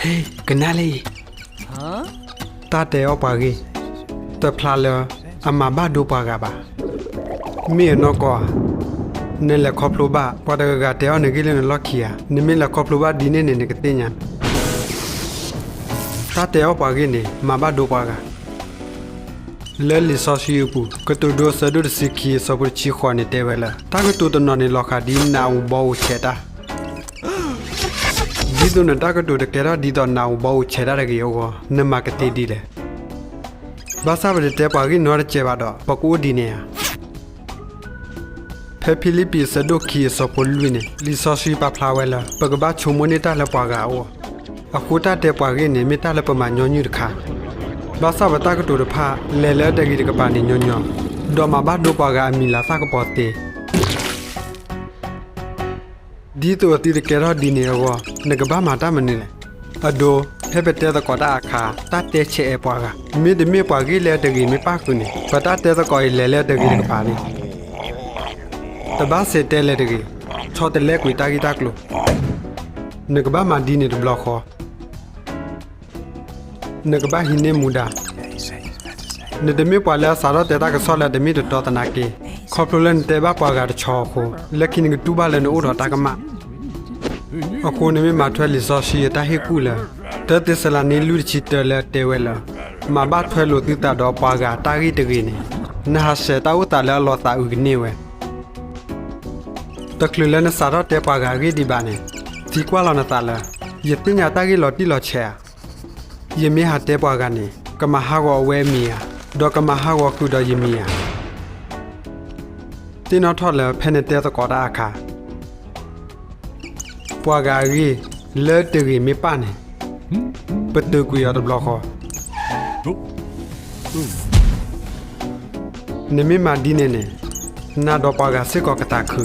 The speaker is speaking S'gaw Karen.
ဟ့ၣ် ကနၣ်လံ, တၢ်တဲအီၣ်ပှၤဂ့ၢ်, တဖျါလၢအမၤဘၣ်ဒိပှၤဂၤဘၣ်. မ့ၢ်အနီၢ်ကီၢ်ဧါ, နလဲၤခီဖျိဘၣ် ပှၤတဂၤဂၤတဲအီၣ်နဂ့ၢ်လၢနလီၢ်ခံဧါ. နမ့ၢ်လဲၤခီဖျိဘၣ်ဒ်န့ၣ်န့ၣ် နကသ့ၣ်ညါ တၢ်တဲအီၣ်ပှၤဂ့ၢ်န့ၣ် မၤဘၣ်ဒိပှၤဂၤ. လၢလံာ်စီဆှံအပူၤ ကတိၤဒိအဆၢဒိၣ်တဆံခံအဆၢဖိတဆံဃိးန့ၣ်တဲဝဲလၢ တၢ်ကတိၤတနီၤန့ၣ်လီၤက်ဒ်နးအူဘီအူဆဲးတၢ်. ဒ်သိးနတၢ်ကတိၤတကဲထီၣ်ဒ်သိးနးအူဘီအူဆဲးတၢ်တဂ့ၤအဂီၢ် နမၤကသ့ဒ်လဲၣ်. ဘၣ်ဆၣ်ပတတဲပှၤဂ့ၢ်နီတစဲးဘၣ်ဒီး ပကအိၣ်ဒ်န့ၣ်ဧါ. ဖဲဖံလံးပံးအဆၢဒိၣ်ခံအဆၢဖိလွံၢ်န့ၣ် လံာ်စီဆှံပာ်ဖျါဝဲလၢ ပကဘၣ်ဆိကမိၣ်န့ၢ်တၢ်လၢပှၤဂၤအအိၣ်. အဃိတၢ်တဲပှၤဂ့ၢ်န့ၣ် မ့ၢ်တၢ်လၢပမၤညီနုၢ်တခါ, ဘၣ်ဆၣ်ပတၢ်ကတိၤတဖၣ် လဲၤလၢအတဂ့ၤတကပၤန့ၣ်ညီညီ, ဒီးမၤဘၣ်ဒိပှၤဂၤအမံၤလၤသၣ်ကပီၤသ့. ဒ်သိးအသုတကဲထီၣ်ဒ်န့ၣ်အဂီၢ် နကဘၣ်မၤတၢ်မနုၤလဲၣ်. အဒိ, ဖဲပတဲသကိးတၢ်အခါ တၢ်တဲဆဲးအဲးပှၤဂၤ, မ့တမ့ၢ်ပှၤဂ့ၢ်လၢအတဂ့ၤမ့ၢ်ပၣ်ဃုာ်န့ၣ် ပတၢ်တဲသကိးအံၤလဲၤလၢအတဂ့ၤတကပၤန့ၣ် တဘၣ်စဲးတဲလဲၤတဂ့ၤ, ဆီတလဲကွံာ်တၢ်ဂ့ၢ်တၢ်ကျိၤ. နကဘၣ်မၤဒ်န့ၣ်တဘျီဃီ. နကဘၣ်ဟံးန့ၢ်မူဒါ. နတမ့ၢ်ပှၤလၢအစးထီၣ်တဲတၢ်ကစီၣ်လၢအတမ့ၢ်တတီသနာ်က့, ခီဖျိလၢနတဲဘၣ်ပှၤဂၤတဆီအဃိ, လၢခံနကတူၢ်ဘၣ်လၢနအိၣ်ဒီးတၢ်ကမၣ်. အဃိနမ့ၢ်မၤထွဲလံာ်စီဆှံအတၢ်ဟ့ၣ်ကူၣ်လၢ တၢသ့းစၤလနံ လွံၢ်တဆံတၢလၢအတဲဝဲလၢ မၤဘၣ်ထွဲလိာ်သုသးဒီးပှၤဂၤတၢ်ဂ့ၢ်တဂ့ၤန့ၣ်, နဟးဆှဲးတၢ်အိၣ်သးလၢအလီၤသးအုးကန့ၢ်ဝဲ တချုးလၢနစးထီၣ်တဲပှၤဂၤအဂ့ၢ်ဒံးဘၣ်န့ၣ်, သံကွၢ်လီၤနသးလၢ ယသ့ၣ်ညါတၢ်ဂ့ၢ်လီၤတံၢ်လီၤဆဲးဧါ. ယမ့ၢ်ဟးတဲပှၤဂၤန့ၣ် ကမၤဟးဂီၤအဝဲအမံၤဧါ, ဒီးကမၤဟးဂီၤဃုာ်ဒီးယမံၤဧါ. သ့ၣ်နီၣ်ထီၣ်လၢဖဲနတဲသကိးတၢ်အခါ ပှၤဂၤအဂ့ၢ်လၢတဂ့ၤမ့ၢ်ပၣ်န့ၣ် ပတုာ်ကွံာ်အီၤတဘျီဃီ. နမ့ၢ်မၤဒ်န့ၣ်န့ၣ် နၤဒီးပှၤဂၤစ့ၢ်ကီးကသးခု.